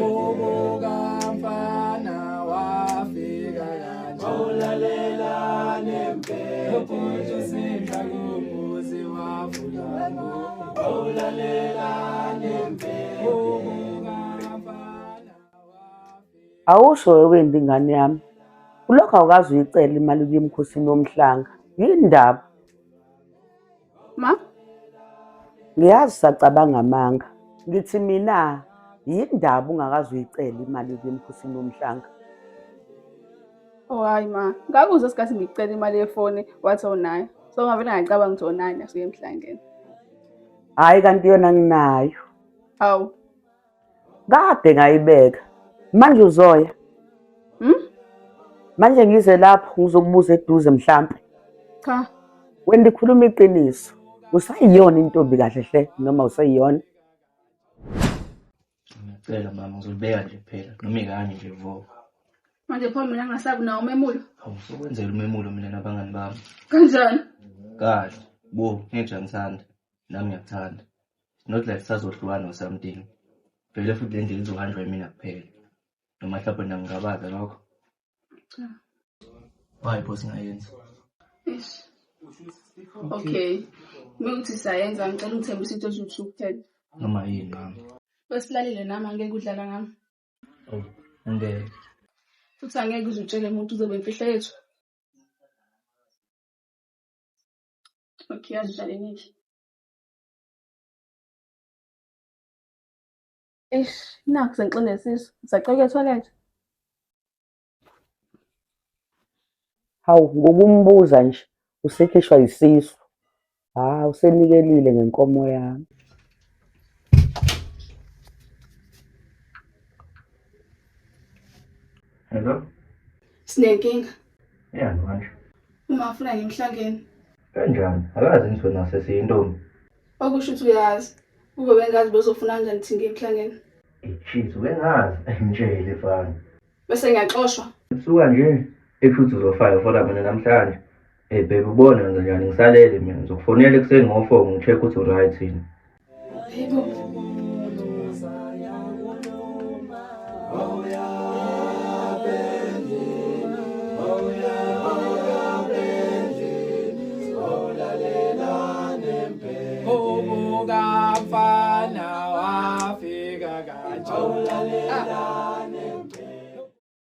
Ubuka mfana wafika kanje. Ubhuti usimhla kumuzi wavula Ubuka mfana wafika. Awusho wewembi ingane yami. Ulokhu awukaze uyicele imali kuye emkhosini womhlanga. Yini ndaba? Ma? Ngiyazi usacabanga amanga. Ngithi mina yini ndaba ungakaze uyicele imali kuye emkhosini womhlanga? Oh hayi ma, ngakuzwa isikhathi ngikucela imali yefoni wathi awunayo. So ngavele ngacabanga ukuthi awunayo nasuke emhlangeni. Hhayi kanti yona nginayo. Hawu. Kade ngayibeka. Manje uzoya? Hmm? Manje ngize lapho ngizokubuza eduze mhlampe. Cha. Wena ndikhuluma iqiniso. Usayiyona intombi kahle hle noma usayiyona? Ngiyacela mama ngizolibeka nje kuphela noma ikanye nje vo. Manje pho mina ngingasabi nawo umemulo. Hawu sokwenzela umemulo mina nabangani bami. Kanjani? Kahle. Bo, ngithi angithanda. Nami ngiyakuthanda. It's not like sazohlukana or something. Vele futhi le ndlela izohanjwa yimina kuphela. Noma mhlawumbe nangingabaza lokho. Cha. Why pho singayenzi? Eish. Okay. Mekuthi siyayenza ngicela ungithembise into eziwu-two kuphela. Noma yini mama. Besilalile nami angeke udlala ngami. Oh, ngeke. Futhi angeke uze utshele umuntu uzobe imfihlo yethu. Okay, azidlale niki. Eish, nakhu sengixine isisu. Ngisacela ukuya ethoyilethi. Hawu ngokumbuza nje usekhishwa yisisu. Ha usenikelile ngenkomo yami. Hello? Sinenkinga. Yani manje. Uma ufuna ngimhlangeni. Kanjani? Akazi ngithi wena sesiyintombi. Okusho ukuthi uyazi. Kube bengazi bezofuna kanjani ukuthi ngiye emhlangeni. Shit, bengazi. Ngitshele fana. Bese ngiyaxoshwa. Suka nje ekushuthi uzofaka fola mina namhlanje. Hey baby ubone wenza njani ngisalele mina ngizokufonela ekuseni ngo-4 ngi-check ukuthi u-right yini. Yebo.